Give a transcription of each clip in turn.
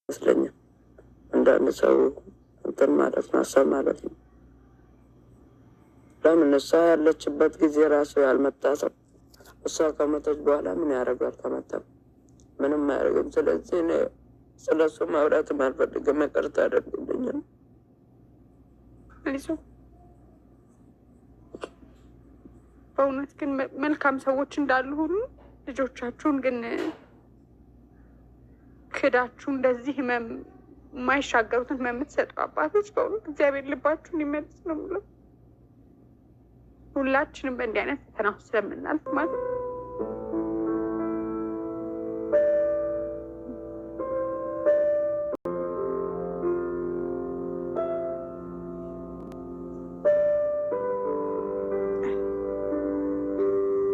አይመስለኝም። አንዳንድ ሰው እንትን ማለት ነው ሀሳብ ማለት ነው። ለምን እሷ ያለችበት ጊዜ ራሱ ያልመጣ ሰው እሷ ከሞተች በኋላ ምን ያደርጋል? ከመጣም ምንም አያደርግም። ስለዚህ እኔ ስለ እሱ ማውራትም አልፈልግም። ይቅርታ አድርግልኛል። አይዞህ። በእውነት ግን መልካም ሰዎች እንዳሉ ሁሉ ልጆቻችሁን ግን ክዳችሁ እንደዚህ ህመም የማይሻገሩትን ህመም የምትሰጡ አባቶች በእውነት እግዚአብሔር ልባችሁን ይመልስ ነው የምለው። ሁላችንም በእንዲህ አይነት ፈተና ውስጥ ስለምናልፍ ማለት ነው።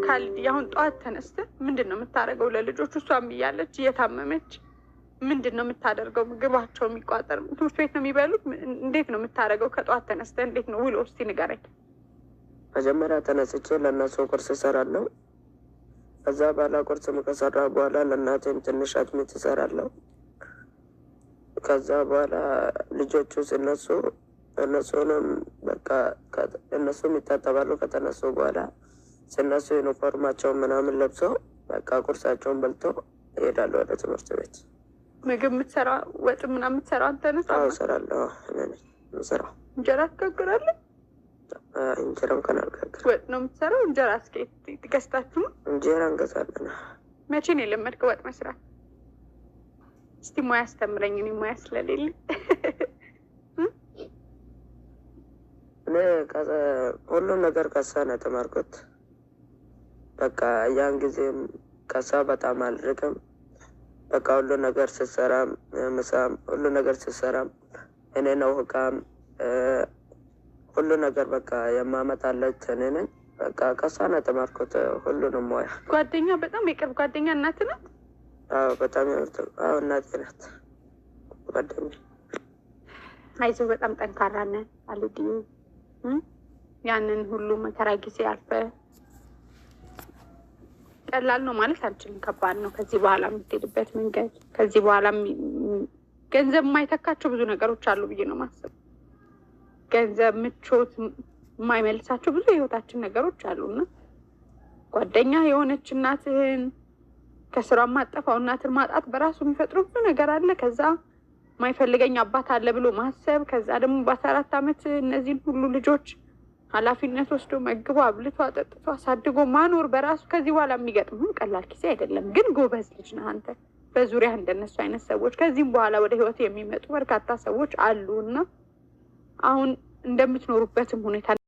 ካሊድ አሁን ጠዋት ተነስተህ ምንድን ነው የምታደርገው ለልጆቹ? እሷም እያለች እየታመመች ምንድን ነው የምታደርገው? ምግባቸው የሚቋጠር ትምህርት ቤት ነው የሚበሉት? እንዴት ነው የምታደርገው? ከጠዋት ተነስተህ እንዴት ነው ውሎ? እስቲ ንገረኝ። መጀመሪያ ተነስቼ ለእነሱ ቁርስ እሰራለሁ። ከዛ በኋላ ቁርስ ከሰራ በኋላ ለእናቴም ትንሽ አጥሚት እሰራለሁ። ከዛ በኋላ ልጆቹ ሲነሱ እነሱንም በቃ እነሱም ይታጠባሉ። ከተነሱ በኋላ ሲነሱ ዩኒፎርማቸውን ምናምን ለብሶ በቃ ቁርሳቸውን በልቶ ይሄዳሉ ወደ ትምህርት ቤት። ምግብ የምትሰራ ወጥ ምናምን የምትሰራው አንተ ነህ? አዎ እሰራለሁ። እኔ ነኝ የምሰራው። እንጀራ ትጋግራለህ? እንጀራ እንኳን አልጋግርም። ወጥ ነው የምትሰራው? እንጀራ እስኪ ገዝታችሁ ነው? እንጀራ እንገዛለን። መቼ ነው የለመድከው ወጥ መስራት? እስቲ ሙያ አስተምረኝ፣ እኔ ሙያ ስለሌለ። እኔ ሁሉም ነገር ከሳ ነው የተማርኩት። በቃ ያን ጊዜም ከሳ በጣም አልርቅም። በቃ ሁሉ ነገር ስሰራም ምሳም ሁሉ ነገር ስሰራም እኔ ነው እቃም ሁሉ ነገር በቃ የማመጣለት እኔ ነኝ። በቃ ከሷ ነው የተማርኩት ሁሉንም ሙያ። ጓደኛ በጣም የቅርብ ጓደኛ እናት ናት? አዎ በጣም አዎ እናቴ ናት ጓደኛ። አይዞህ በጣም ጠንካራ ነህ አልዲ። ያንን ሁሉ መከራ ጊዜ አልፈ ቀላል ነው ማለት አልችልም፣ ከባድ ነው። ከዚህ በኋላ የምትሄድበት መንገድ ከዚህ በኋላ ገንዘብ የማይተካቸው ብዙ ነገሮች አሉ ብዬ ነው ማሰብ። ገንዘብ፣ ምቾት የማይመልሳቸው ብዙ የህይወታችን ነገሮች አሉና ጓደኛ የሆነች እናትህን ከስራ ማጠፋው እናትን ማጣት በራሱ የሚፈጥሩ ብዙ ነገር አለ። ከዛ የማይፈልገኝ አባት አለ ብሎ ማሰብ፣ ከዛ ደግሞ በ14 ዓመት እነዚህን ሁሉ ልጆች ኃላፊነት ወስዶ መግቦ አብልቶ አጠጥቶ አሳድጎ ማኖር በራሱ ከዚህ በኋላ የሚገጥሙ ቀላል ጊዜ አይደለም። ግን ጎበዝ ልጅ ነህ አንተ። በዙሪያ እንደነሱ አይነት ሰዎች ከዚህም በኋላ ወደ ህይወት የሚመጡ በርካታ ሰዎች አሉ እና አሁን እንደምትኖሩበትም ሁኔታ